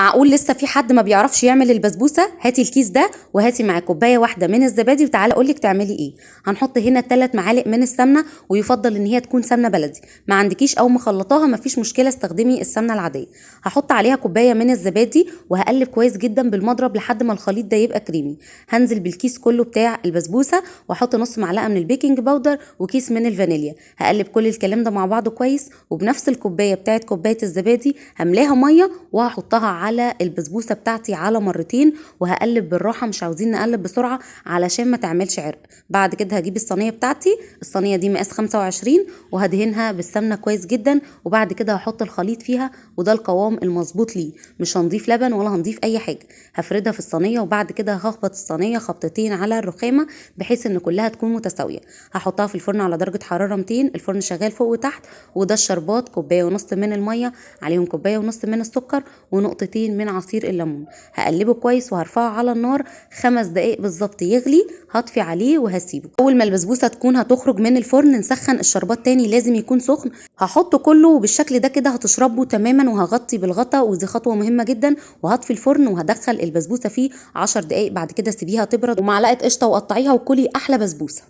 معقول لسه في حد ما بيعرفش يعمل البسبوسه؟ هاتي الكيس ده وهاتي معاه كوباية واحدة من الزبادي وتعالى اقول لك تعملي ايه. هنحط هنا 3 معالق من السمنة، ويفضل ان هي تكون سمنه بلدي، ما عندكيش او مخلطاها مفيش مشكلة، استخدمي السمنة العادية. هحط عليها كوباية من الزبادي وهقلب كويس جدا بالمضرب لحد ما الخليط ده يبقى كريمي. هنزل بالكيس كله بتاع البسبوسه واحط نص معلقه من ال baking powder وكيس من الفانيليا. هقلب كل الكلام ده مع بعضه كويس، وبنفس الكوباية بتاعت كوباية الزبادي هملاها مية وهحطها على البسبوسه بتاعتي على مرتين، وهقلب بالراحة، مش عاوزين نقلب بسرعة علشان ما تعملش عرق. بعد كده هجيب الصينية بتاعتي، الصينية دي مقاس 25، وهدهنها بالسمنه كويس جدا، وبعد كده هحط الخليط فيها، وده القوام المظبوط ليه، مش هنضيف لبن ولا هنضيف اي حاجة. هفردها في الصينية، وبعد كده هخبط الصينية خبطتين على الرخامه بحيث ان كلها تكون متساوية. هحطها في الفرن على درجه حرارة 200، الفرن شغال فوق وتحت. وده الشربات، كوباية ونص من المية عليهم كوباية ونص من السكر ونقطتين من عصير الليمون. هقلبه كويس وهرفعه على النار 5 دقايق بالظبط يغلي، هطفي عليه وهسيبه. اول ما البسبوسه تكون هتخرج من الفرن نسخن الشربات تاني، لازم يكون سخن. هحطه كله بالشكل ده كده هتشربه تماما، وهغطي بالغطا، ودي خطوة مهمة جدا. وهطفي الفرن وهدخل البسبوسه فيه 10 دقايق، بعد كده سيبيها تبرد، ومعلقة قشطه وقطعيها وكلي احلى بسبوسه.